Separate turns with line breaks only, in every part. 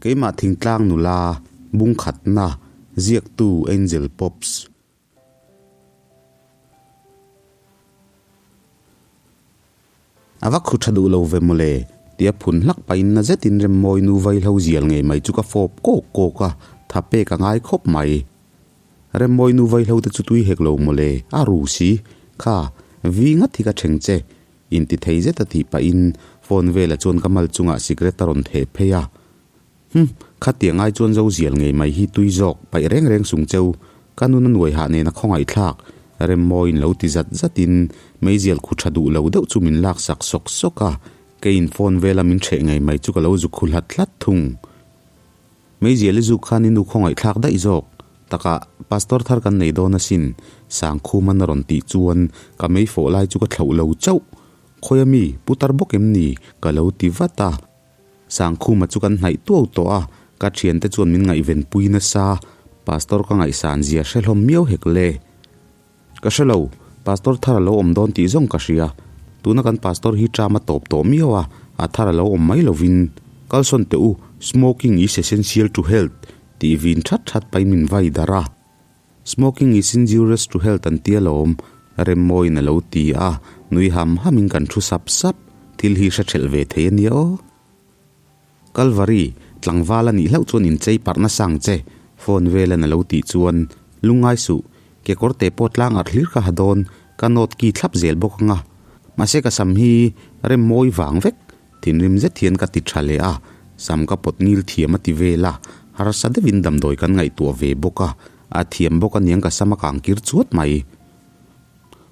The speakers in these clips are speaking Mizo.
Keimah thingtlang nula, bungkhatna, ziaktu Angel Pops. A va khu tha duh lo ve mawle, tia phun hlak pahin na zetin Remmawi nu vaihlo zial ngei mai chu ka fawp kawk kawk a, tha pek a ngai khawp mai. Remmawi nu vaihlo te chu tui hek lo mawle, a ru si, kha, vi ngat hi ka thleng che, inti thei zet a tih pahin phone velah chuan ka mal chungah cigarette a rawn theh phei a. Hum, khatiang ai chuan zo zial ngei mai hi tui zawk, paih reng reng sung cheu, ka nun a nuai hah nen a khawngaihthlak, Remmawiin lo ti zat zatin meizial khu tha duh lo deuh chu min lak sak sawk sawk a, keiin phone vela min hreh ngei mai chu ka lo zu khu hlat hlat thung. Meizial i zuk khan i nu khawngaihthlak daih zawk, takah pastor thar kan nei dawn asin, Sangkhuman a rawn tih chuan ka meifawh lai chu ka thlauh lo chauh, Khawi ami, putar bawk em ni? ka lo ti vat a. Sangkhuma chu kan hnaih tuau tawh a, ka thiante chuan min ngaihven pui nasa, Pastor ka ngaihsan zia hre hlawm miau hek le. Ka hre lo, Pastor thar a lo awm dawn tih zawng ka hria. Tuna kan Pastor hi ṭam a tawp tawh miau a, a thar a lo awm mai lovin. Kalsawn teh u, smoking is essential to health tih vin that that pahin min vai darh a. Smoking is injurious to health an tia lawm, Remmawiin a lo ti a, nui ham hamin kan thu sap sap, thil hi hre ṭhelh ve thei a nia aw. Kalvari, tlangval a nih hlauh chuan inchei parh nasa ang che, phone velan a lo tih chuan, Lungngai suh, kekawr te pawh tlang arh hlir ka ha dawn, ka note ki thlap zel bawk ang a. Mahse ka sam hi Remmawi vang vek, Thinrim zet hian ka ti tha leh a, sam ka pawt ngil thiam a ti vel a, harsa deuhin damdawi kan ngaihtuah ve bawk a, a thiam bawk aniang ka sam a kang kir chuat mai.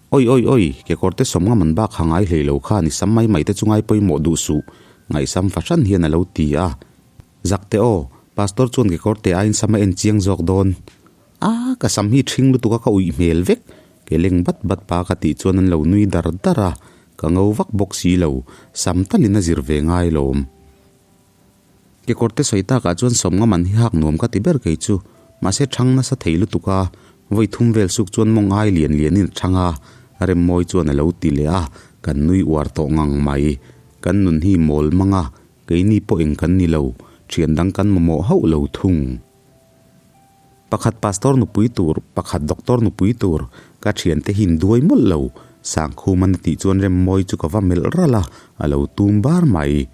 Oi oi oi, kekawr te sawm ngam an bak ha ngai hlei lo khan i sam mai mai te chu ngai pawimawh duh suh, ngaihsam fahran hian a lo ti a. Zak teh aw, pastor chuan kekawr te aiin sam a en chiang zawk dawn. A, ka sam hi ṭhing lutuk a ka uih hmel vek, ke leng bat bat pa ka tih chuan an lo nui dar dar a, ka ngo vak bawk si lo, sam talin a zir ve ngai lawm. Kekawrte sawi takah chuan sawm nga man hi hak nuam ka ti ber kei chu, mahse ṭhang nasa thei lutuk a, vawi thum vel suk chuan mawng ai lian lianin a ṭhang a, Remmawi chuan a lo ti leh a, kan nui uar tawh ngang mai. Kan nun hi mawl mang a, keini pawh eng kan ni lo, ṭhian dang kan mamawh hauh lo thung. Pakhat pastor nupui tur, pakhat doctor nupui tur, ka thiante hi in duai mawlh lo, Sangkhuman a tih chuan Remmawi chu ka va melh ralh a, a lo tum bar mai.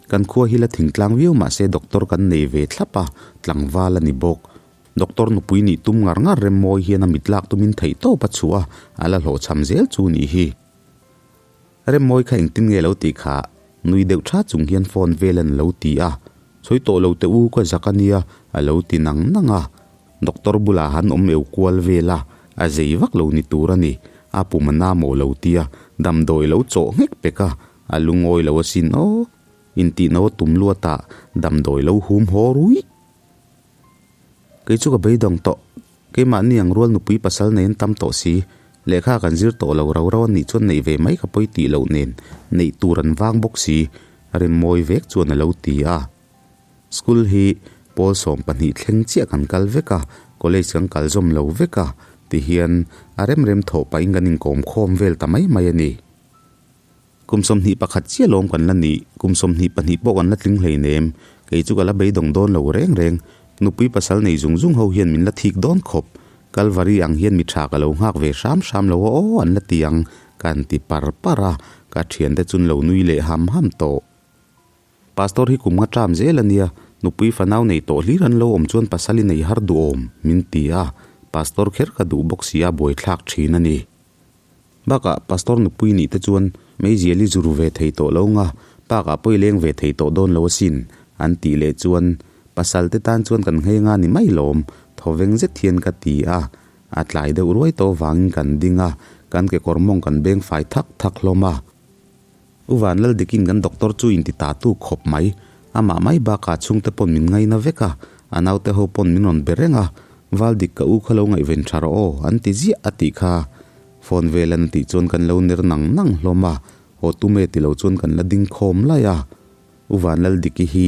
Kan khua hi la thingtlang viau mah se doctor kan nei ve thlap a, tlangval a ni bawk. Doctor nupui nih tum ngar ngar Remmawi hian a mit lak tumin theihtawp a chhuah a, a la hlawhchham zel chu nih hi. Remmawi kha engtin nge lo tih kha nui deuh tha chung hian phone vel an lo ti a, Sawi tawh lo teh u ka zak a nia a lo ti nang nang a, doctor bulah han awm eu kual vel a, a zei vak lo ni tur a ni, a pum a na maw lo tia damdawi lo chawh nghek pek a, a lungawi lo asin aw, intih no a tum luat ah damdawi lo hum haw ruih. Kei chu ka beidawng tawh, keimahni ang rual nupui pasal nei an tam tawh si, lehkha kan zir tawh lo rau rau a nih chuan neih ve mai ka pawi tih loh nen, neih tur an vang bawk si, Rimmawi vek chuan a lo ti a. School hi pawl 12 thleng chiah kan kal vek a, college kan kal zawm lo vek a, tihian a rem rem thawh pahin kan inkawm khawm vel ta mai mai a ni. Kum 21 chiah lawm kan la nih, kum 22 pawh kan la tling hleinem, kei chu ka la beidawng dawn lo reng reng. Nupui pasal nei zung zung ho hian min la thik dawn khawp, Kalvari ang hian mi tha ka lo nghak ve hram hram lo aw an la ti ang, ka han ti par par a, ka thiante chun lo nui leh ham ham tawh. Pastor hi kum nga ṭam zel a nia, nupui fanau nei tawh hlir an lo awm chuan pasal i nei har duhawm, min ti a, Pastor kher ka duh bawk si a buaithlak ṭhin a ni. Bakah Pastor nupui nih te chuan meizial i zuru ve thei tawh lo nga, bakah pawh i leng ve thei tawh dawn lo asin, an tih leh chuan pasal te tan chuan kan nghei nga ni mai lawm, thawveng zet hian ka ti a. A tlai deuh ruai tawh vangin kan ding a, kan kekawr mawng kan beng fai thak thak hlawm a. U Vanlal dikin kan doctor chu inti ta tu khawp mai, amah mai bakah chhungte pawn min ngaina vek a, a naute ho pawn min rawn be reng a, Val dik ka u kha lo ngaihven tha rawh aw, an ti ziah a tih kha. Phone vel an tih chuan kan lo ner nang nang hlawm a, haw tume ti lo chuan kan la ding khawm lai a. U Vanlal Diki hi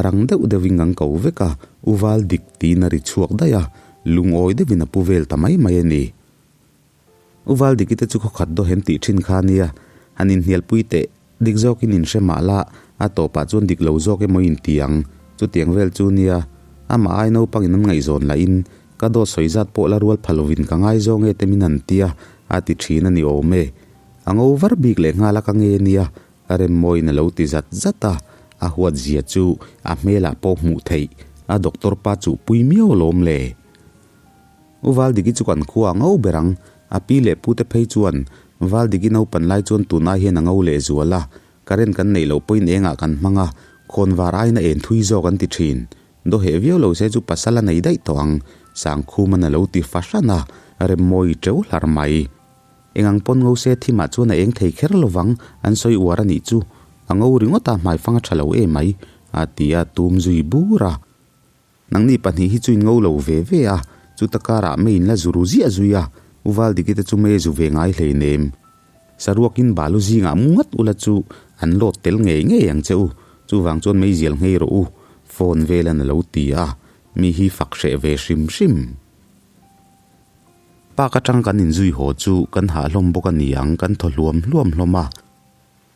rang deuh deuhin kan ko vek a, U Val Dik tiin a ri chhuak daih a, lungawi deuhin a pu vel ta mai mai a ni. U Val Diki te chu khawkhat daw hem tih thin kha nia, han inhnialpui teh, dik zawkin inhre mah la, a tawpah chuan dik lo zawk emaw inti ang. Chutiang vel chu nia, amah ai naupangin an ngaihzawn lahin ka dawt sawi zat pawh la rual pha lovin ka ngaizawng e te min han tia a ti thin a ni awm e. A ngo var bik leh nghal a ka nge nia, Remmawiin a lo ti zat zat a, a huat zia chu a hmelah pawh hmuh theih a doctor pa chuh pui miau alawm le. U Valdiki chu kan khua a ngo ber ang, a pi leh pu te phei chuan Valdiki naupan lai chuan tun ai hian a ngo leh zual a, current kan neih loh pawhin engah kan hmang a, khawnvar aiin a en thui zawk an ti thin. Dawheh viau lo se chu pasal a nei daih tawh ang, Sangkhuman a lo ti fahran a, Remmawi teuh hlar mai. Eng ang pawn ngo se thimah chuan a eng thei kher lovang, an sawi uar a nih chu. A ngo ringawt a, hmaifang a tha lo em mai, a ti a, tum zui bur a. Nangni pahnih hi chu in ngo lo ve ve a, chuta karah mei in la zu ru ziah zui a, U Valdiki te chu mei a zu ve ngai hleinem. Saruakin balu zingah mu ngat ula chu an load tel ngei ngei ang che u, chuvang chuan meizial nghei rawh u, phone velan a lo ti a, mi hi fak hreh ve hrim hrim. Park atang kan inzui haw chu kan hah hlawm bawk a ni ang, kan thaw hluam hluam hlawm a.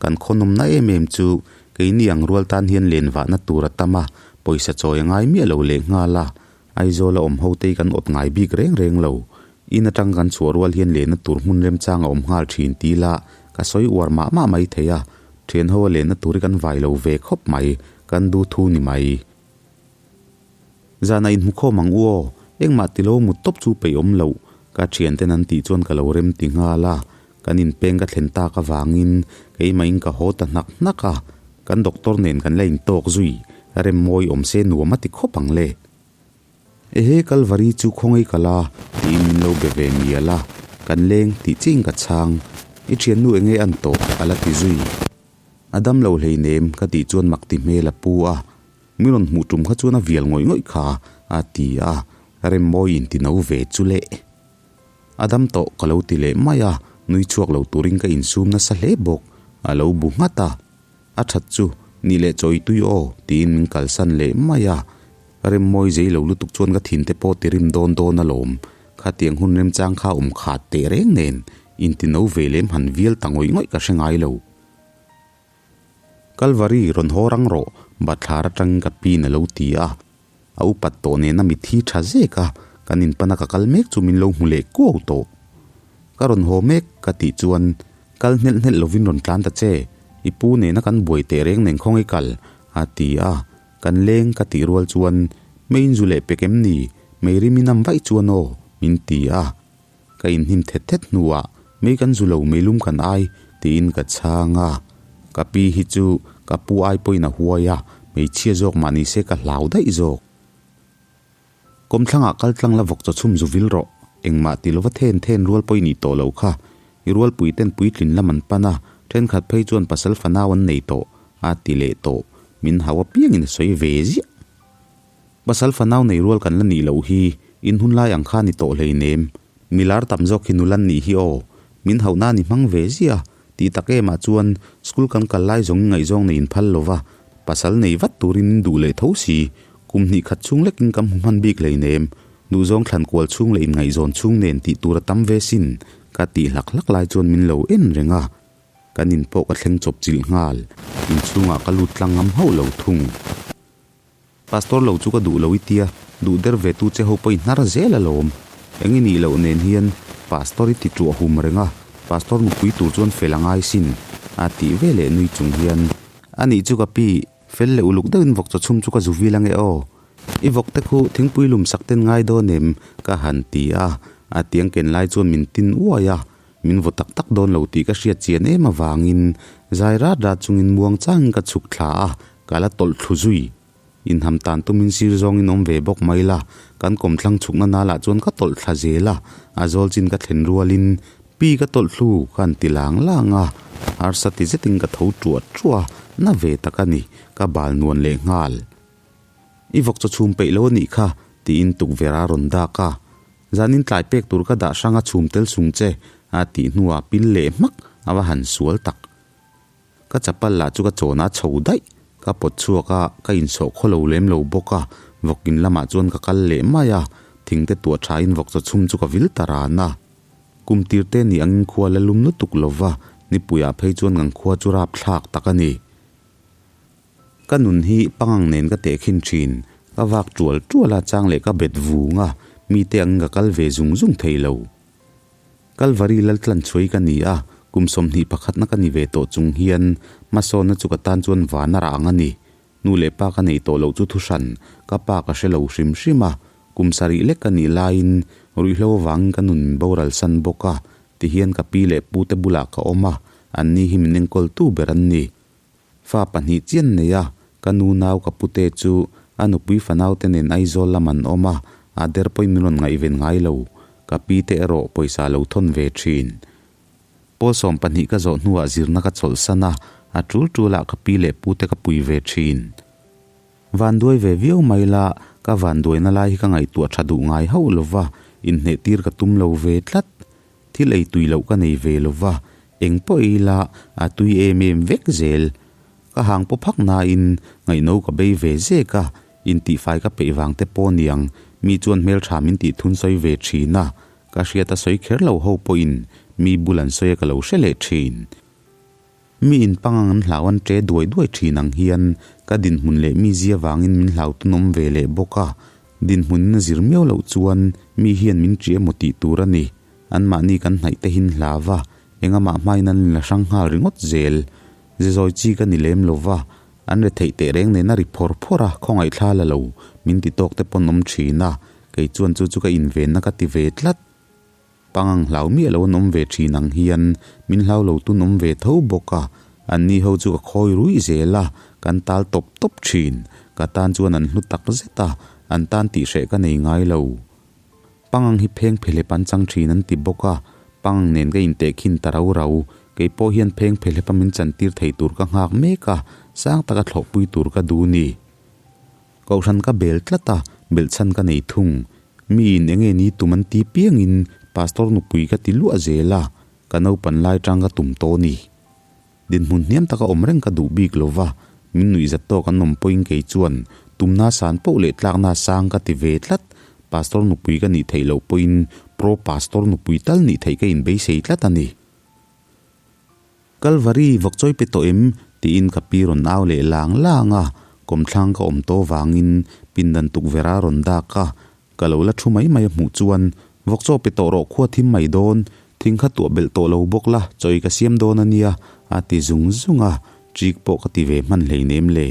Kan khawnawmna em em chu keini ang rual tan hian len vahna tur a tam a, pawisa chawi a ngai miah lo leh nghal a, Aizawl a awm ho te hi kan awt ngai bik reng reng lo. In atang kan chhuah rual hian lenna tur hmun remchang a awm nghal thin ti ila ka sawi uar mah mah mai thei a, thian ho a lenna tur hi kan vai lo ve khawp mai, kan duh thu ni mai. Zana inhmu khawm ang u aw, engmah tilo mut tawp chu peih awm loh, ka thianten an tih chuan ka lo rem ti nghal a, kan inpeng ka thlen tak avangin keimahin ka haw ta hnak hnak a, kan doctor nen kan la intawk zui, rem mawi awm se nuam a ti khawp ang le. Ehe Kalvari chu khawngaih ka la tiin min lo be ve mial a, kan leng tih chiin ka chhang, i thiannu enge an tawh a la ti zui. A dam lo hleinem ka tih chuan mak ti hmel a pu a, Mi rawn hmuh tum kha chuan a vial ngawih ngawih kha a ti a, Remmawi in ti no ve chu le. A dam tawh ka lo ti leh mai a, nui chhuak lo turin ka insum nasa hle bawk, a lo bu nghat a. A that chu, nih leh chawi tui aw tiin min kalsan leh mai a. Remmawi zei lo lutuk chuan ka thinte pawh ti rim dawn dawn alawm, khatiang hun remchang kha awm khat teh reng nen, in ti no ve lem han vial ta ngawih ngawih ka hre ngai lo. Kalvari rawn haw rang rawh, bathlar atangin ka pin a lo ti a. A upat tawh nena mitthi tha zek a, kan inpana ka kal mek chu min lo hmu leh kuau tawh. Ka rawn haw mek ka tih chuan kal hnelh hnelh lovin rawn tlan ta che, i pu nena kan buai teh reng nen khawngaih kal, a ti a. Kan leng ka tih rual chuan mei in zu leh pek em ni, mei rim in am vaih chuan aw, min ti a. Ka inhnim thet thet hnuah mei kan zu lo meilum kan ai tiin ka chhang a, ka pi hi chu ka pu ai pawhin a huai a, hmeichhia zawk mah ni se ka hlau daih zawk. Kawmthlangah kal tlang la vawk chaw chhum zu vil rawh, engmah ti lova then then rual pawhin i tawh lo kha, i rualpui ten puitlin lam an pan a, thenkhat phei chuan pasal fanau an nei tawh a ti leh tawh, min hau apiangin a sawi ve ziah. Pasal fanau nei rual kan la nih loh hi in hun lai ang kha ni tawh hleinem. Milar tam zawk hi nula nih hi aw. Min hauh nan i hmang ve ziah. Tih tak em ah chuan school kan kal lai zawng i ngaihzawng nei in phal lova pasal nei vat turin in duh leh tho si. Kum hnih khat chhung lekin kam hmu hman bik hleinem. Duhzawng thlan kual chhung leh in ngaihzawn chhung nen tih tur a tam ve sin. Ka tih hlak hlak lai chuan min lo en reng a. Kan in pawh ka thleng chawp chilh nghal. Inchhungah ka lut tlang ngam hauh lo thung. Pastor lo chu ka duh lo i tia, duh der ve tu che ho pawh i hnar zel alawm. Eng i nih loh nen hian Pastor i ti ṭuah hum reng a, Pastor nupui tur chuan fel a ngai sin, a tih ve leh nui chung hian, A nih chu ka pi, fel leh uluk deuhin vawk chaw chhum chu ka zu vil ange aw. I vawk te khu thingpui lum sak ten ngai dawn em? ka han ti a, a tiang ken lai chuan min tin uai a, min vaw tak tak dawn lo tih ka hriat chian em avangin zai rat rat chungin muang changin ka chhuk thla a, Ka la tawlh thlu zui. Inham tan tumin sir zawngin awm ve bawk mai la, kan kawmthlang chhukna nalah chuan ka tawlh thla zel a, a zawl chin ka thlen rualin pi ka tawlh thlu ka han ti lang lang a, harsa ti zetin ka tho ṭuah ṭuah a, na ve tak a ni, ka bal nuan leh nghal. I vawk chaw chhum peih lo a nih kha, tiin tukverh a rawn dak a, zanin tlai pek tur ka dah hrang a chhum tel sung che, a tih hnuah pil leh hmak a va han sual tak. Ka chapal lah chu ka chawn a chho daih, ka pawt chhuak a, ka insawh khaw lo lem lo bawk a, vawkin lamah chuan ka kal leh mai a, thingte tuah thain vawk chaw chhum chu ka vil ta ran a. Kum tir te ni angin khua la lum lutuk lo va, nipuiah phei chuan kan khua chu rap thlak tak a ni. Ka nun hi pangang nen ka tehkhin thin. Ka vak tual tual a, chang leh ka bet vung a, mite angin ka kal ve zung zung thei lo. Kalvari Laltlanchhuai ka ni a, kum 21 na ka ni ve tawh chung hian hmasawnna chu ka tan chuan van a rah ang a ni. Nu leh pa ka neih tawh loh chu thuhran, ka pa ka hre lo hrim hrim a, kum sarih lek ka nih laiin ruihhlo avangin ka nun min boral san bawk a, tihian ka pi leh pute bulah ka awm a, anni hi min enkawltu ber an ni. Fa pahnih chian nei a, ka nu nau ka pute chu a nupui fanau te nen Aizawl lam an awm a, a der pawhin min rawn ngaihven ngai lo, ka pi te erawh pawisa lo thawn ve thin. Pawl 12 ka zawh hnuah zirna ka chawlhsan a, a tul tulah ka pi leh pute ka pui ve thin. Vanduai ve viau mai la, ka vanduaina lai hi ka ngaihtuah tha duh ngai hauh lo va, inhneh tir ka tum lo ve tlat. Thil ei tui loh ka nei ve lo va, eng pawh ei la a tui em em vek zel. Ka hang paw phak nain ngaihno ka bei ve zek a, intihfai ka peih vang te pawh niang, mi chuan hmeltha min tih thun sawi ve thin a, ka hriat a sawi kher lo ho pawhin mi bul an sawi a ka lo hre leh thin. Mi in pangang an hlau an ṭe duai duai ṭhin ang hian ka dinhmun leh mi zia vangin min hlau tunawm ve leh bawk a, dinhmunin a zir miau loh chuan mi hian min ṭi emaw tih tur a ni. Anmahni kan hnaih te hin hlau va, engamah hmain an inla hrang nghal ringawt zel. Ze zawi chi ka ni lem lo va, an retheih teh reng nen a ri phawr phawr a, khawngaih thla la lo, min ti tawk te pawn awm ṭhin a, kei chuan chu chu ka invenna ka ti ve tlat. Pangang hlau miah lo an awm ve thin ang hian min hlau lo tun awm ve tho bawk a, anni ho chu ka khawi ruih zel a, kan tal tawp tawp thin. Ka tan chuan an hlu tak zet a, an tan tih hreh ka nei ngai lo. Pangang hi pheng phehlep an chang thin an ti bawk a, pangang nen ka intehkhin ta rau rau. Kei pawh hian pheng phehlep a min chantir thei tur ka nghak mek a, sang taka thlawhpui tur ka duh ni. Kohhran ka bel tlat a, belhchhan ka nei thung. Miin enge ni tum an ti piangin Pastor nupui ka ti luah zel a, ka naupan lai tang ka tum tawh ni. Dinhmun hniam taka awm reng ka duh bik lo va, min nuih zat tawk an awm pawhin kei chuan tumna san poh leh tlakna sang ka ti ve tlat. Pastor nupui ka nih theih loh pawhin Pro Pastor nupui tal nih theih ka inbeisei tlat a ni. Kalvari vawk chawi pe tawh em? tiin ka pi rawn au leh lang lang a, kawmthlang ka awm tawh vangin pindan tukverh a rawn dak a, ka lo la thu mai mai a hmuh chuan vawk chaw pe tawh rawh khua thim mai dawn, thing kha tuah belh tawh lo bawk la, chawi ka siam dawn a nia a ti zung zung a, ṭik pawh ka ti ve hman hleinem le.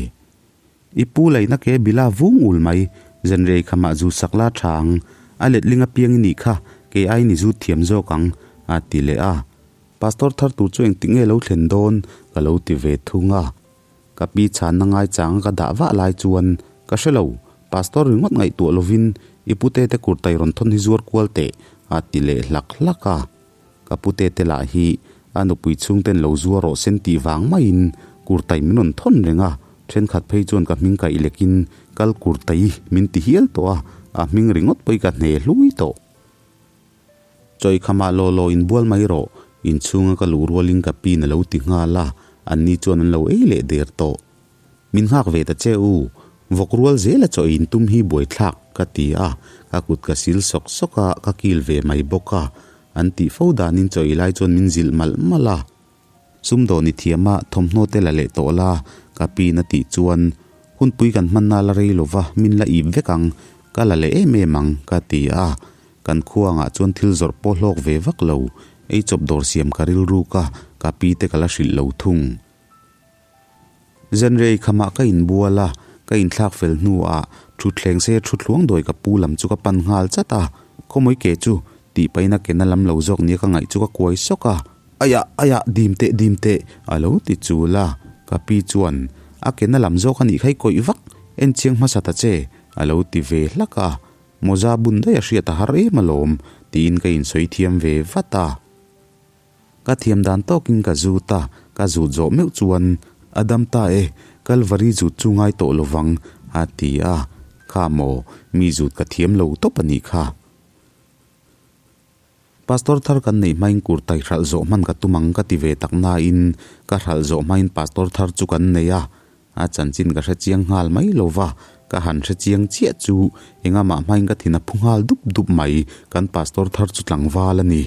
I pu laihna ke bila vung ul mai, zanrei khamah zu sak la tha ang, a letling apiang i nih kha, kei aiin i zut thiam zawk ang a ti leh a. Pastor thar tur chu engtik nge lo thlen dawn ka lo ti ve thung a. Ka pi chhanna ngaichang a ka dah vah lai chuan ka hre lo, Pastor ringawt ngaihtuah lovin i pute te kurtai rawn thawn hi zuar kual teh a ti leh hlak hlak a. Ka pute te lah hi a nupui chhungten lo zuar rawh sen tih vang maiin kurtai min rawn thawn reng a, thenkhat phei chuan ka hming kaih lekin kal kurtai min ti hial tawh a, a hming ringawt pawh hi ka hne hlui tawh. Chawi khamah law law inbual mai rawh, inchhunga ka luh rualin ka pin a lo ti nghal a, anni chuan an lo ei leh der tawh. Min nghak ve ta che u, vawk rual zela chaw ei intum hi buaithlak ka ti a, ka kut ka sil sawk sawk a, ka kil ve mai bawk a, an tih fo danin chaw ei lai chuan min zilh malh malh a. Sumdawn i thiam a, thawmhnaw te la leh tawh la, ka pin a tih chuan, Hunpui kan hmanna la rei lova, min la ip vek ang, ka la leh em em ang, ka ti a. Kan khuangah chuan thil zawrh pawh hlawk ve vak lo, ei chawp dawr siam ka rilruk a, ka pi te ka la hrilh lo thung. Zanrei khamah ka inbual a, ka inthlak fel hnuah thutthleng se thuthluang dawi ka pu lam chu ka pan nghal chat a, khawmawi ke chu tih pahin a kena lam lo zawk nia ka ngaih chu ka kuai sawk a, Aiah, aiah, dim teh, dim teh, a lo ti chul a, ka pi chuan, A kena lam zawk a nih kha i kawih vak, en chiang hmasa ta che, a lo ti ve hlak a, mawza bun daih a hriat a har em alawm, tiin ka insawi thiam ve vat a. Ka thiam dan tawkin ka zut a, ka zut zawh meuh chuan, A dam ta e, Kalvari zut chu ngai tawh lovang, a ti a, Kha maw, mi zut ka thiam lo tawp a nih kha. Pastor thar kan neih hmain kurtai hralh zawh hman ka tum ang ka ti ve tak nain ka hralh zawh hmain pastor thar chu kan nei a, a chanchin ka hre chiang nghal mai lo va, ka han hre chiang chiah chu engamah hmain ka thin a phu nghal dup dup mai, kan pastor thar chu tlangval a ni.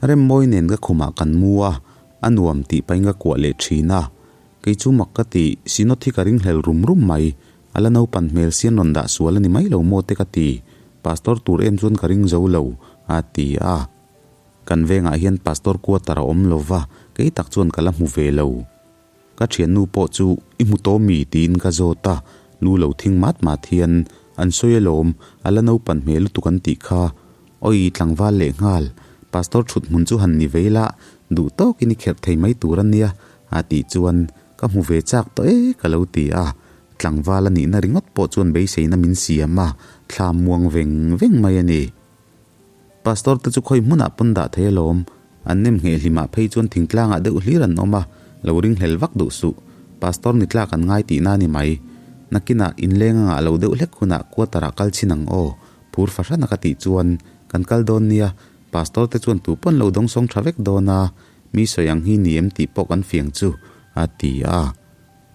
Remmawi nen ka khumah kan mu a, a nuam tih pahin ka kuah leh thin a. Kei chu mak ka ti, Synod hi ka ringhlel rum rum mai. A la naupan hmel sian rawn dah sual a ni mai lo maw te ka ti. Pastor tur em chuan ka ring zo lo, a ti a. Kan vengah hian Pastor quarter a awm lo va, kei tak chuan ka la hmu ve lo. Ka thiannu pawh chu i hmu tawh mi tiin ka zawt a, lu lo thing mat mat hian an sawi alawm, a la naupan hmel lutuk an tih kha. Awi tlangval leh nghal, Pastor thut hmun chu han ni vei la, duh tawkin i kherh thei mai tur a nia a tih chuan ka hmu ve chak tawh e ka lo ti a, tlangval a nihna ringawt pawh chuan beiseina min siam a, thla muang veng veng mai a ni. Pastor te chu khawi hmunah pawn dah thei alawm, an nem ngheh hlimah phei chuan thingtlangah deuh hlir an awm a, lo ringhlel vak duh suh. Pastor ni tlak an ngai tihna a ni mai. Nakinah inleng a ngah lo deuh hlek hunah quarter ah kal chhin ang aw, phur fahran a ka tih chuan kan kal dawn nia, Pastor te chuan tu pawn lo dawngsawng tha vek dawn a, mi sawi ang hi ni em tih pawh kan fiang chu, a ti a.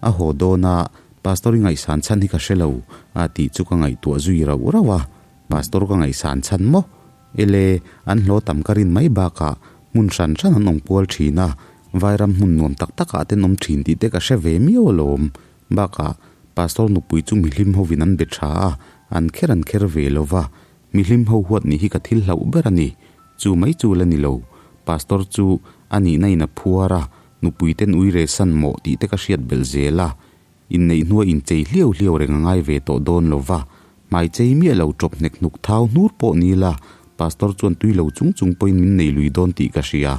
A haw dawn a, Pastor i ngaihsan chhan hi ka hre lo, a tih chu ka ngaihtuah zui rauh rauh a. Pastor ka ngaihsan chhan maw? Ele, an hlaw tam ka rin mai bakah hmun hran hran an awm kual thin a, vairam hmun nuam tak takah te an awm thin tih te ka hre ve miau alawm. Bakah, Pastor nupui chu mihlim hovin an be tha a, an kher an kher ve lo va, mihlim ho huat nih hi ka thil hlauh ber a ni. Chu mai chu la ni lo, Pastor chu a nihna in a phuar a, nupui ten ui re san mawh tih te ka hriat belh zel a, Inneih hnua inchei hliau hliau reng a ngai ve tawh dawn lo va, hmai chei miah lo ṭawp hnek hnuk thau hnur pawh ni la, Pastor chuan tui lo chung chung pawhin min nei lui dawn tih ka hria.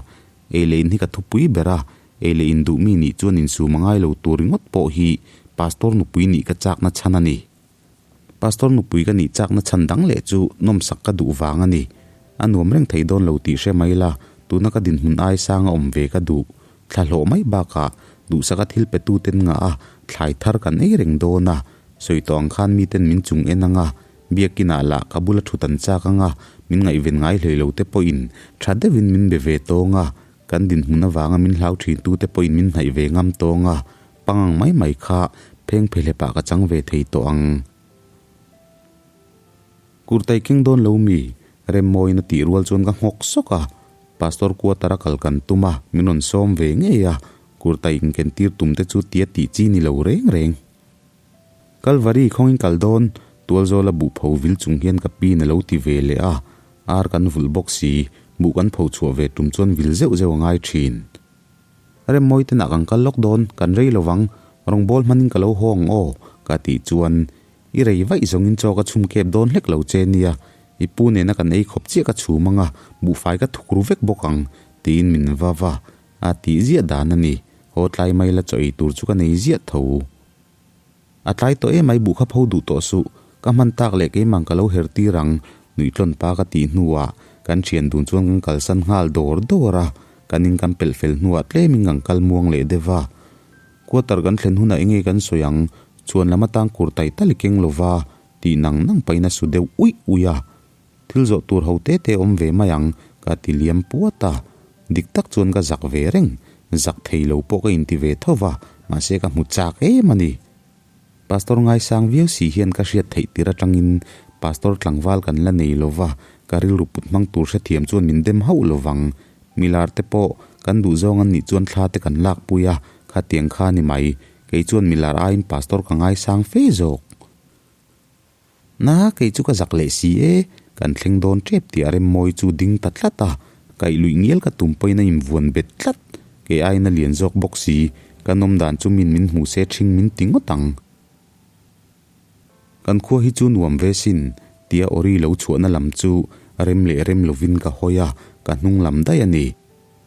Ei leh in hi ka thupui ber a, ei leh in duh mi nih chuan insum a ngai lo tur ringawt pawh hi Pastor nupui nih ka chakna chhan a ni. Pastor nupui ka nih chakna chhan dang leh chu nawmsak ka duh vang a ni. A nuam reng thei dawn lo tih hre mai la, tuna ka dinhmun ai sang a awm ve ka duh. Thla hlawh mai bakah duhsaka thil pe tu ten ngah a, thlai thar kan ei reng dawn a. Sawi tawh ang khan miten min chung en ang a, biakinah lah ka bula thut an chak ang a, min ngaihven ngai hlei lo te pawhin tha deuhin min be ve tawng a, kan dinhmun avanga min hlau thin tu te pawhin min hnaih ve ngam tawng a, pangang mai mai kha pheng phehlep ah ka chang ve thei tawh ang. Kurtai keng dawn lo mi? Remmawiin a tih rual chuan ka nghawk sawk a, Pastor quarter a kal kan tum a, min rawn sawm ve ngei a, kurtai inken tir tum te chu tia tih chi ni lo reng reng. Kalvari khawngin kal dawn, tualzawla buh pho vil chung hian ka pi na lo ti ve leh a, ar kan vulh bawk si, buh kan pho chhuah ve tum chuan vil zeuh zeuh a ngai thin. Remmawi te nah kan kal lawk dawn, kan rei lo vang, rawngbâwl hmanin ka lo haw ang aw, ka tih chuan I rei vaih zawngin chaw ka chhum kep dawn hlek lo che nia, i pu nena kan ei khawp chiah ka chhum ang a, buhfai ka thuk ru vek bawk ang, tiin min va va a tih ziah dan a ni. Haw tlai mai la chaw ei tur chu ka nei ziah tho. A tlai tawh emai buh kha pho duh tawh suh, ka hman tak leh keimang ka lo her tir ang, nuihtlawm pa ka tih hnuah kan thian dun chuan kan kalsan nghal dawr dawr a, kan in kan pelh fel hnuah tlemin kan kal muang leh deuh a. Quarter kan thlen hunah enge kan sawi ang, chuan lam atang kur tai tal i keng lova, tih nang nang pahin a su deuh uih uih a. Thil zawh tur ho te te awm ve mai ang, ka ti liam puat a. Dik tak chuan ka zak ve reng, zak thei lo pawh ka inti ve tho va, mahse ka hmu chak em a ni. Pastor ngaisang viau si hian ka hriat theih tir atangin Pastor tlangval kan la nei lova, ka rilru put hmang tur hrethiam chuan min dem hauh lovang. Milar te pawh kan duh zawng an nih chuan thla te kan lakpui a, khatiang kha ni mai. Kei chuan milar aiin Pastor ka ngaisang fe zawk. Na, kei chu ka zak leh si e, kan thleng dawn tep tih a Remmawi chu ding ta tlat a, kaih luih ngial ka tum pawhin a invuan bet tlat, kei aiin a lian zawk bawk si, ka nawm dan chu min min hmuh se ṭhing min ti ngawt ang. Kan khua hi chu nuam ve sin, tia Ori lo chhuahna lam chu rem leh rem lovin ka hawi a, ka hnung lam daih a ni.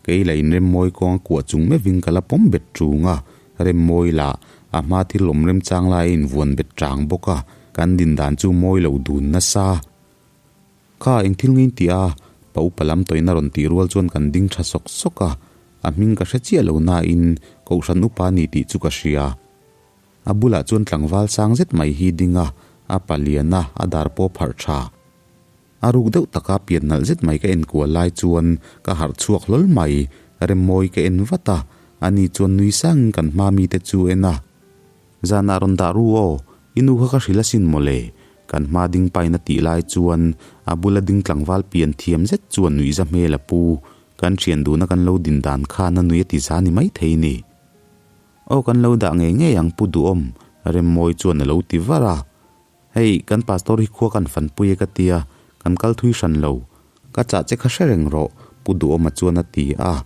Kei la inremmawi kawng a kuah chung meuhin ka la pawm bet ṭung a, remmawi lah a hma thil awm remchang lai a invuan bet ṭang bawk a, kan din dan chu mawi lo dun nasa. Kha eng thil ngein tih a, pa upa lam tawhin a rawn tih rual chuan kan ding ṭha sawk sawk a, a hming ka hre chiah lo nain Kohhran upa a ni tih chu ka hria. A bulah chuan tlangval sang zet mai hi ding a, a palian a, a dar pawh pharh ṭha. A ruk deuh taka pian nalh zet mai ka en kual lai chuan ka harh chhuak hlawl mai, Remmawi ka en vat a, ani chuan nui sangin kan hma mite chu en a. Zanah rawn dah ru aw, i nu kha ka hrilh asin mawle, kan hma ding pain a tih lai chuan a bula ding tlangval pian thiam zet chuan nuihza hmel a pu, kan thian duhna kan lo din dan khan a nui a ti za ni maithei ni. Aw kan lo dah ngei ngei ang Pu Duhawm, Remmawi chuan a lo ti var a. Hei, kan pastor hi khua kan fanpui e ka tia, kan kal thui hran lo. Ka chah che kha hre reng rawh, Pu Duhawma chuan a ti a.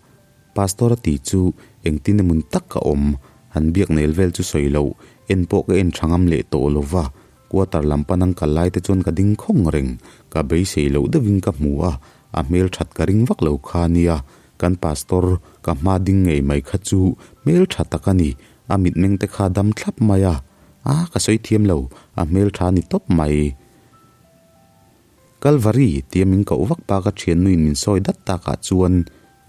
Pastor a ti chu engtin emawn tak ka awm, han biak nel vel chu sawi loh, en pawh ka en tha ngam leh tawh lo va. Quarter lam pan an kal lai te chuan ka ding khawng reng, ka beisei loh deuhin ka hmu a, a hmel that ka ring vak lo kha nia, kan pastor ka hma ding ngei mai kha chu hmel tha tak a ni, a mitmeng te kha dam thlap mai a, a ka sawi thiam lo, a hmel tha ni tawp mai. Kalvari tia min koh vak pa ka thiannuin min sawi dat takah chuan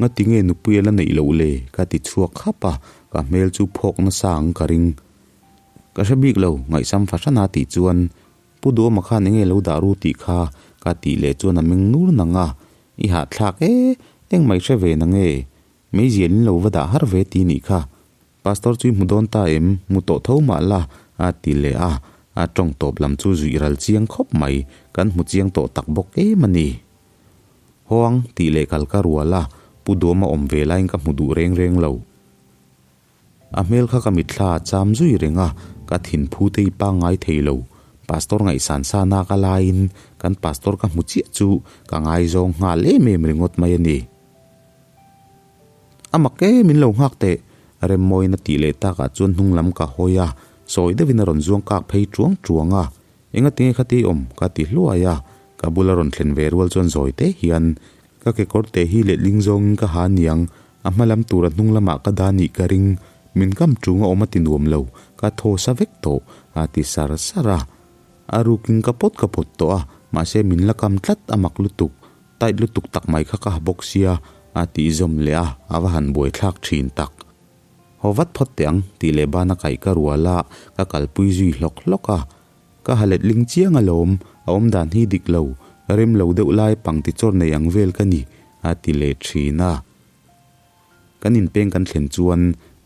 ngati nge nupui a la neih loh le ka ti chhuak khap a, ka hmel chu phawk nasa ang ka ring. Ka hre bik lo, ngaihsam fahran a tih chuan Pu Duama khan enge lo dah ru tih kha ka tih leh chuan a meng nur nang a, i hahthlak e, engmah i hre ve na nge? Meizial in lo va dah har ve ti nih kha. Pastor chu i hmu dawn ta em? Hmu tawh tho mah la, a ti leh a, a tawng tawp lam chu zuih ral chiang khawp mai, kan hmu chiang tawh tak bawk em a ni. Hoang tih leh kal ka rual a, Pu Duama awm ve laiin ka hmu duh reng reng lo. A hmel kha ka mitthla a cham zui reng a, ka thinphu te i pangngai thei lo. Pastor ngaihsan sa nak a laiin kan pastor ka hmu chiah chu ka ngaizawng nghal em em ringawt mai a ni. A mak e, min lo nghak teh! Remmawiin a tih leh takah chuan hnung lam ka hawi a, sawi deuhin a rawn zuang kak phei tuang tuang a. Engatinge kha tih awm? ka ti hluai a, ka bula rawn thlen ve rual chuan zawi te hian ka kekawr te hi letling zawngin ka ha niang, a hma lam tura hnung lamah ka dah nih ka ring, min kam ṭung a awm a ti nuam lo, ka thaw sa vek tawh, a ti sar sar a. A rukin ka pawt ka pawt tawh a, mahse min la kam tlat a mak lutuk. Tight lutuk tak mai kha ka ha bawk sia, a tih zawm leh a, a va han buaithlak thin tak. Haw vat phawt teh ang, tih leh bana kaih ka rual a, ka kalpui zui hlawk hlawk a. Ka ha letling chiang alawm, a awmdan hi dik lo, rem lo deuh lai pang ti chawr nei ang vel ka ni, a ti leh thin a. Kan inpeng kan thlen chuan,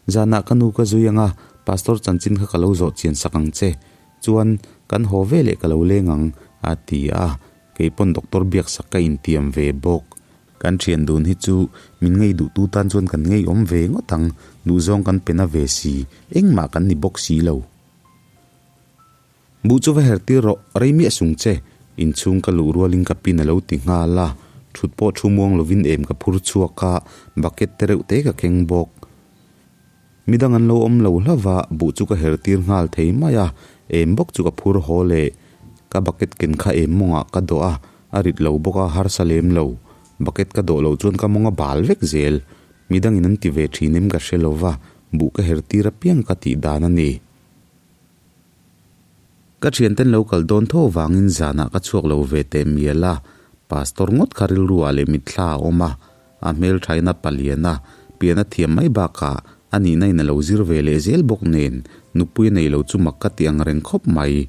Zanah ka nu ka zui ang a, Pastor chanchin kha ka lo zawh chian sak ang che. Chuan, kan haw ve leh ka lo leng ang, a ti a. Kei pawn doctor biaksak ka intiam ve bawk. Kan thian dun hi chu min ngei duhtu tan chuan kan ngei awm ve ngawt ang, duhzawng kan pe na ve si, engmah kan ni bawk si lo. Buh chu va her tir rawh, rei miah sung che, inchhung ka luh rualin ka pin a lo ti nghal a, thut pawh thu muang lovin em ka phur chhuak a, bucket te reuh te ka keng bawk. Midang an lo awm lo hlauh a, buh chu ka her tir nghal thei mai a, em bawk chu ka phur haw leh. Ka bucket ken kha em mawngah ka dawh a, a rit lo bawk a, harsa lem lo. Bucket ka dawh loh chuan ka mawng a bal vek zel. Midangin an ti ve thin em ka hre lo va, buh ka her tir apiang ka tih dan a ni. Ka thianten lo kal dawn tho vangin zanah ka chhuak lo ve teh mial a, Pastor ngawt kha rilru ah leh mitthla a awm a, a hmelthaina palian a, pian a thiam mai bakah a nihna in a lo zir ve leh zel bawk nen nupui a nei lo chu mak ka ti ang reng khawp mai.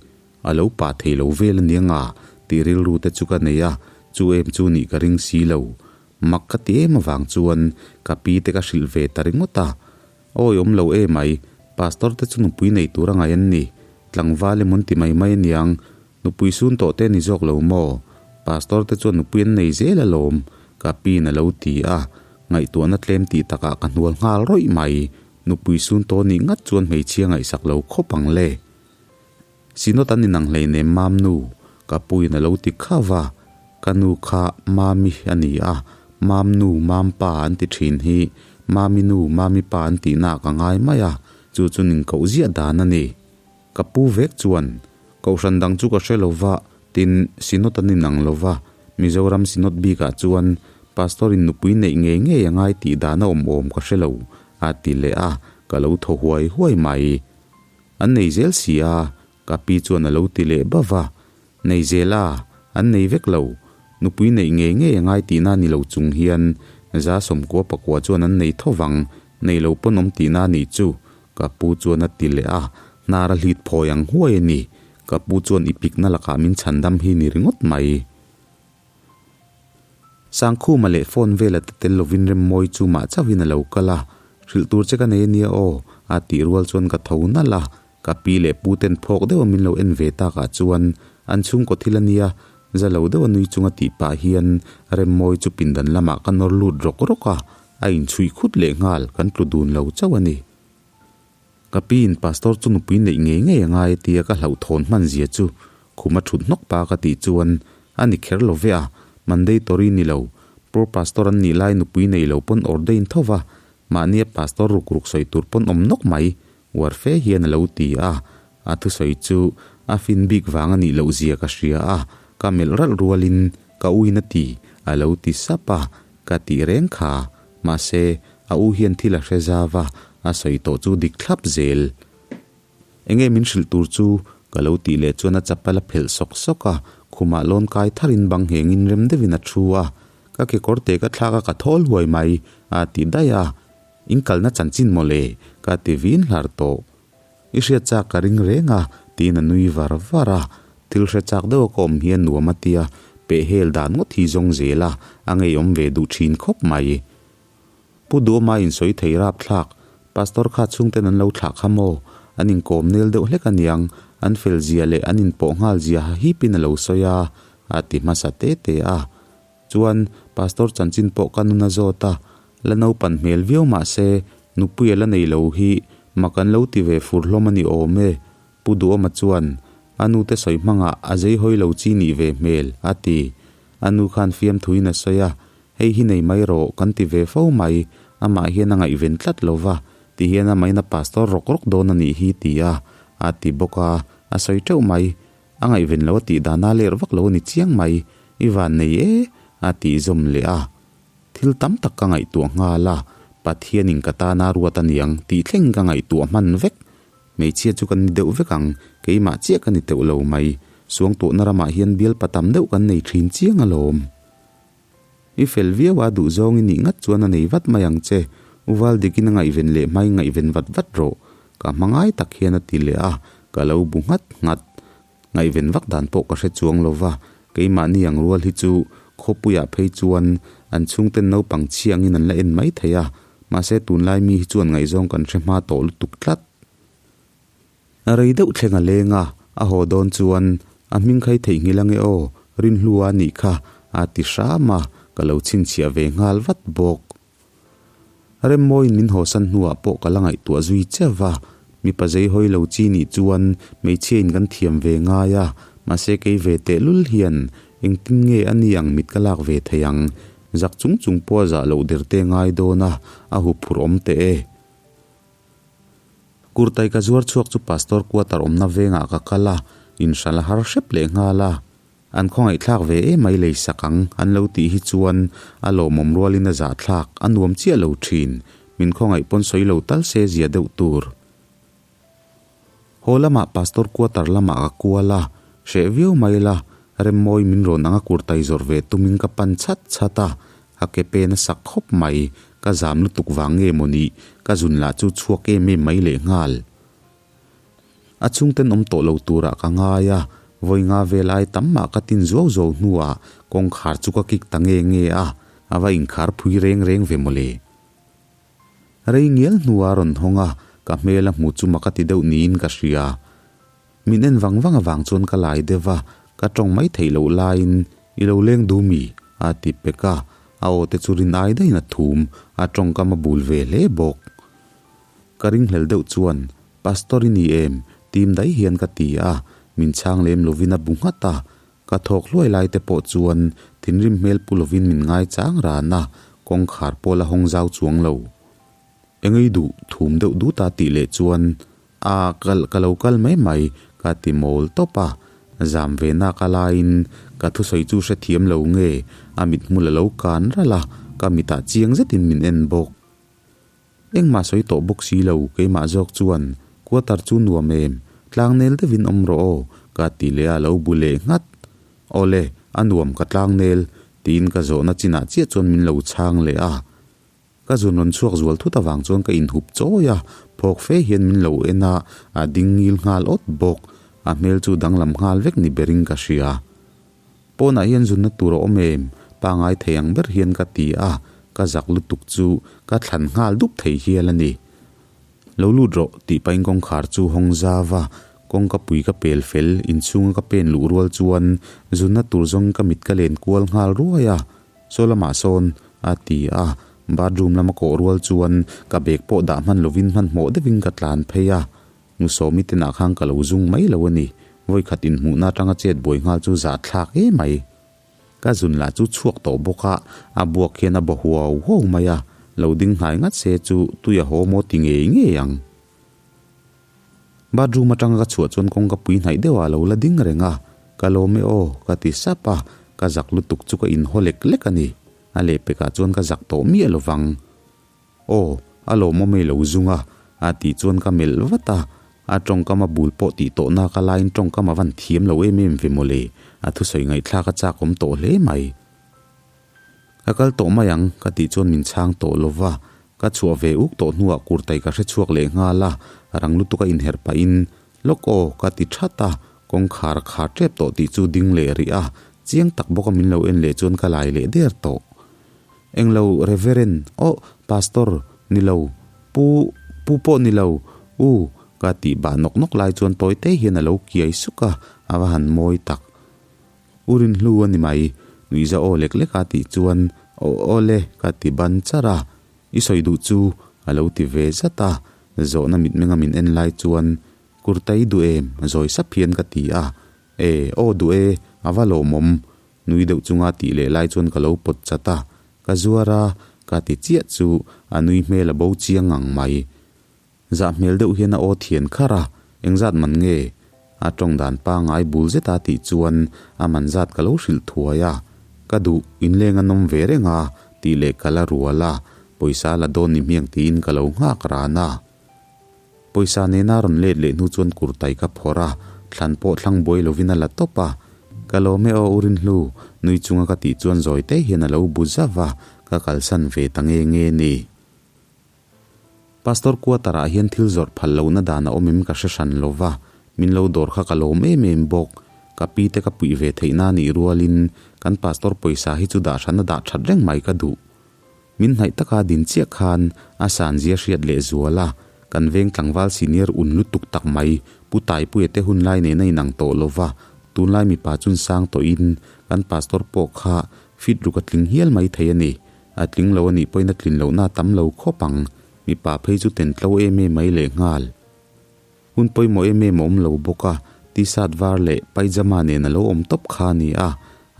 A lo pah thei lo vel aniang a tih rilru te chu ka nei a, chu em chu nih ka ring si lo. Mak ka ti em avang chuan ka pi te ka hrilh ve ta ringawt a, Awi awm lo e mai, Pastor te chu nupui nei tur a ngai an ni. Tlangval emaw an ti mai mai aniang, nupui sun tawh te a ni zawk lo maw? Pastor te chuan nupui an nei zel alawm, ka piin a lo ti a, ngaihtuahna tlem tih takah ka hnual nghal rawih mai, nupui sun tawh nih ngat chuan hmeichhia ngaihsak lo khawp ang le. Sinawt an inang hleinem mam nu, ka puiin a lo ti khauh va, ka nu kha Mami a ni a, mam nu, mam pa an ti thin hi Mami nu, Mami pa an tihna ah ka ngai mai a, chu chu ning koh ziah dan a ni. Ka pu vek chuan, Kohhran dang chu ka hre lo va, tin, Sinawt an inang lo va, Mizoram Sinawt bikah chuan Pastor in nupui neih ngei ngei a ngai tih dan a awm awm ka hre lo, a ti leh a, ka lo thaw huai huai mai. An nei zel si a, ka pi chuan a lo ti leh bauh va. Nei zel a, an nei vek lo. Nupui neih ngei ngei a ngai tihna ni lo chung hian za sawmkua pakua chuan an nei tho vang, nei lo pawn awm tihna a nih chu, ka pu chuan a ti leh a, hnar a hlit phawi ang huai a ni. Ka pu chuan i pikna lakah min chhandam hi ni ringawt mai. Sangkhuma leh phone vela te tel lovin Remmawi chu mah chauhin a lo kal a, Hrilh tur che ka nei ania aw, a tih rual chuan ka tho nalh a, ka pi leh pu ten phawk deuha min lo en ve takah chuan an chhungkaw thil ania, za lo deuha nui chunga tih pah hian Remmawi chu pindan lamah ka nawr lut rawk rawk a, a inchhuih khut leh nghal, kan tlu dun lo chauh a ni. Ka pi in pastor chu nupui neih ngei ngei a ngai tia ka hlauhthawn hman zia chu khum a thut hnawk pa ka tih chuan a ni kher lo ve a, mandatory ni lo, pro pastor an nih lai nupui nei lo pawn ordain tho va, mahnia pastor ruk ruk sawi tur pawn awm nawk mai, uar fe hian a lo ti a, a thusawi chu a fin bik vang a nih loh zia ka hria a, ka melh ralh rualin ka uin a ti a lo ti sap a, ka tih reng kha, mahse a u hian thil a hre zau va, a sawi tawh chu dik thlap zel. Enge min hrilh tur chu? Ka lo tih leh chuan a chapal a phelh sawk sawk a, khumah lawn kai tharin bang nghengin rem deuhin a thu a, ka kekawr te ka thlak a ka thawl huai mai a ti daih a, in kalna chanchin mawle ka ti vin hlar tawh. I hriat chak ka ring reng a tiin a nui var var a, thil hre chak deuh a ka awm hian nuam a tia, pehhel dan ngawt hi zawng zel a, a ngeiawm ve duh thin khawp mai. Pu Duhawma insawi thei rapthlak, Pastor kha chhungten an lo thlah kha maw? An inkawm nel deuh hlek aniang, an fel zia leh an inpawh nghal zia ha hipin a lo sawi a, a ti hmasa te te a. Chuan, Pastor chanchin pawh ka nun a zawt a, la naupan hmel viau mah se, nupui a la nei lo hi mak an lo ti ve fur hlawm a ni awm e. Pu Duhawma chuan, A nute sawi hmangah a zeihawi lo chi nih ve hmel, a ti. A nu khan fiamthuin a sawi a, Hei hi nei mai rawh, kan ti ve fo mai, amah hian a ngaihven tlat lo va, ti hian amahin a pastor rawk rawk dawn a nih hi ti a, a ti bawk a, a sawi teuh mai. A ngaihven lo a tih dana ler vak lo a ni chiang mai, i van nei e, a tih zawm leh a. Thil tam tak ka ngaihtuah nghal a, Pathianin ka tana ruat a niang tih thleng ka ngaihtuah hman vek. Hmeichhia chu kan ni deuh vek ang, keimah chiah ka ni teuh lo mai. Suangtuahna ramah hian bialpa tam deuh kan nei thin chiang alawm. I fel viau a, duhzawng i nih ngat chuan a nei vat mai ang che. U Val dikin a ngaihven leh hmai ngaihven vat vat rawh. Ka hma ngai tak hian a ti leh a, ka lo bu nghat nghat. Ngaihven vak dan pawh ka hre chuang lo va, keimahni ang rual hi chu khawpuiah phei chuan an chhungten naupang chhiangin an la en mai thei a, mahse tunlai mi hi chuan ngaihzawng kan hre hma tawh lutuk tlat. A rei deuh thleng a leng a, a haw dawn chuan a hming khai theihnghilh ange aw, Rinhlua a nih kha a ti hram a, ka lo chhinchhiah ve nghal vat bawk. Remmawiin min hawsan hnuah pawh ka la ngaihtuah zui che va, mipa zei hawi lo chi nih chuan hmeichhia in kan thiam ve ngai a, mahse kei ve tehlul hian engtin nge a ni ang mit ka lak ve thei ang, zak chung chung pawh a zah loh der te ngai dawn a, a huphurh awm teh e. Kurtai ka zuar chhuak chu Pastor quarter awmna vengah ka kal a, inhralh a har hrep leh nghal a. An khawngaihthlak ve em mai lei sak ang an lo tih hi chuan a lawmawm rualin a zahthlak a nuam chiah lo thin. Min khawngaih pawn sawi lo tal se zia deuh tur. Haw lamah Pastor quarter lamah ka kual a, hreh viau mai la, Remmawi min rawn anga kurtai zawrh ve tumin ka pan chat chat a, a ke pen a sak khawp mai, ka zam lutuk vang nge maw ni, ka zun lah chu chhuak em em mai lehnghal. A chhungten awm tawh lo turah ka ngai a, vawi nga vel ai tam mah ka tin zuau zuau hnuah kawngkhar chu ka kik ta nge nge a, a va inkhar phui reng reng ve mawle. Rei ngial hnuah a rawn hawng a, ka hmel a hmu chu mak a ti deuh niin ka hria. Min en vang vang avang chuan ka lai deuh a, ka tawng mai theih loh laiin i lo leng duh mi? a ti pek a, a aw te chu rin ai daihin a thum, a tawngkam a bul ve hle bawk. Ka ringhlel deuh chuan, Pastor i ni em? Tim daih hian ka ti a, min chhang lem lovin a bu nghat a. Ka thawk hluai lai te pawh chuan thinrim hmel pu lovin min ngai chang ran a, kawngkhar pawh la hawng zau chuang lo. Engei duh thum deuh dut a tih leh chuan, A, kal, ka lo kal mai mai, ka ti mawl tawp a. Zam ve nak a laiin ka thusawi chu hrethiam lo nge, a mithmul a lo kan ralh a, ka mitah chiang zetin min en bawk. Engmah sawi tawh bawk si lo, keimah zawk chuan, Quarter chu nuam em? Tlangnel deuhin awm rawh aw, ka ti leh a, lo bu leh nghat. Awle, a nuam ka tlangnel, tiin ka zawhna chinah chiah chuan min lo chhang leh a. Ka zun rawn chhuak zual thut avang chuan ka inhup chawi a, phawk fe hian min lo en a, a ding ngil nghal awt bawk. A hmel chu danglam nghal vek ni berin ka hria. Pawnah hian zunna tur a awm em? Pangai thei ang ber hian ka ti a, ka zak lutuk chu ka thlan nghal dup thei hial a ni. Lo lut rawh tih pahin kawngkhar chu hawng zau a, kawngka pui ka pel fel, inchhunga ka pen luh rual chuan zunna tur zawngin ka mit ka len kual nghal ruai a, Saw lamah sawn a ti a. Bathroom lama kawh rual chuan ka bag pawh dah hman lovin hmanhmawh deuhin ka tlan phei a. Nu Sawmi te nah khan ka lo zung mai lo a ni. Vawikhat inhmuhna atanga chet buai nghal chu zahthlak em mai. Ka zun lah chu chhuak tawh bawk a, a buak hian a baw huau huau mai a, lo ding hnai ngat se chu tui a haw maw ti ngei ngei ang. Bathroom atanga ka chhuah chuan kawngka pui hnaih deuh ah lo la ding reng a, Ka lawm e aw, ka ti sap a, ka zak lutuk chu ka inhaw lek lek a ni. A lehpekah chuan ka zak tawh miah lo vang. Aw, a lawmawm ei lo zung a, a tih chuan ka melh vat a, a tawngkam a bul pawh tih tawh nak a laiin tawngkam a van thiam lo em em ve mawle, a thusawi ngaihthlak a chak awm tawh hle mai. Ka kal tawh mai ang, ka tih chuan min chhang tawh lo va, ka chhuah ve uk tawh hnuah kurtai ka hre chhuak leh nghal a, rang lutuk a inherh pahin, Lawk aw, ka ti that a, kawngkhar khar tep tawh tih chu ding leh rih a, chiang tak bawka min lo en leh chuan ka lai leh der tawh. Englo Reverend, aw Pastor, ni lo, Pu, Pu pawh ni lo, u, ka tih bah nawk nawk lai chuan tawi te hian a lo kiai suk a, a va han mawi tak. U Rinhlu a ni mai, nuihza aw lek lek a tih chuan aw aw le ka ti ban char a, i sawi duh chu a lo ti ve zat a, zawhna mitmenga min en lai chuan Kurtai duh em? Zawi sap hian ka ti a, e aw duh e, a va lawmawm nui deuh chunga tih leh lai chuan ka lo pawt chat a, ka zuar a, ka ti chiah chu a nui hmel a bo chiang ngang mai. Zah hmel deuh hian a aw thian kharh a, engzat man nge? A tawng dan pangai bul zeta tih chuan a man zat ka lo hrilh thuai a, ka duh inleng a nawm ve reng a tih leh ka la rual a, pawisa la dawn ni hmiang tiin ka lo nghak ran a. Pawisa nena rawn let leh hnu chuan kurtai ka phawrh a, thlan pawh thlang buai lovin a la tawp a, ka lawm e aw u Rinhlu, nui chunga ka tih chuan zawi te hian a lo bu zauh a, ka kalsan ve ta nge nge ni. Pastor quarter ah hian thil zawrh phal lohna dan a awm em ka hre hran lo va, min lo dawr kha ka lawm em em bawk. Ka pi te ka puih ve theih na nih rualin kan pastor pawisa hi chu dah hran a dah that reng mai ka duh. Min hnaih taka din chiah khan a san zia hriat leh zual a, kan veng tlangval senior un lutuk tak mai Pu Taipuia te hun lai nen a inang tawh lo va, tunlai mipa chun sang tawhin kan pastor pawh kha fit ruk a tling hial mai thei a ni. A tling lo a nih pawhin a tlin lohna a tam lo khawp ang. Mipa phei chu ten tlo em em mai leh nghal. Hun pawimawh em em a awm lo bawk a, t-shirt var leh pyjama nen a lo awm tawp kha a ni a,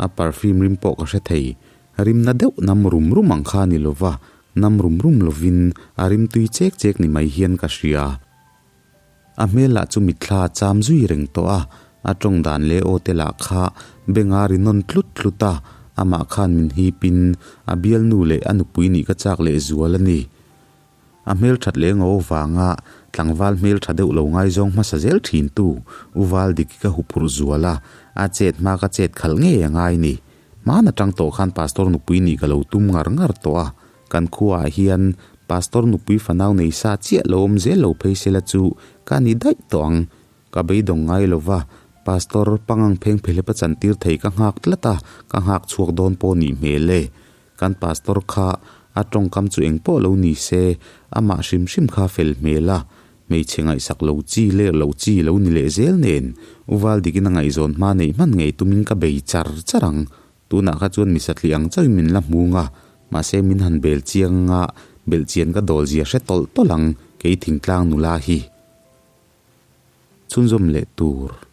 a perfume rim pawh ka hre thei. Rimna deuh nam rum rum ang kha a ni lova, nam rum rum lovin a rim tui chek chek ni mai hian ka hria. A hmel lah chu mitthla a cham zui reng tawh a, a tawng dan leh aw te lah kha benga ri nawn tlut tlut a, amah khan min hip in a bialnu leh a nupui nih ka chak leh zual a ni. A hmel that leh ngo vanga tlangval hmel tha deuh lo ngaizawng hmasa zel thin tu U Valdiki ka huphurh zual a, a chet hma ka chet khalh ngei a ngai ni. Hmaan atang tawh khan Pastor nupui nih ka lo tum ngar ngar tawh a, Kan khuaah hian Pastor nupui fanau nei sa chiah lo awm zel lo phei sela chu ka ni daih tawh ang. Ka beidawng ngai lo va, Pastor pangang pheng phehlepa chantir thei ka nghak tlat a, ka nghak chhuak dawn pawh nih hmel e. Kan Pastor kha a tawngkam chu eng pawh lo ni se, amah hrim hrim kha fel hmel a, hmeichhe ngaihsak lo chi leh loh chi lo ni leh zel nen, U Valdikin a ngaihzawn hma neih hman ngei tumin ka bei char char ang. Tunah kha chuan mi satliah ang chauhin min la hmung a, mahse min han bel chiang a, belh chian ka dawl zia hre tawlh tawlh ang, kei thingtlang nula hi. Chhunzawm leh tur.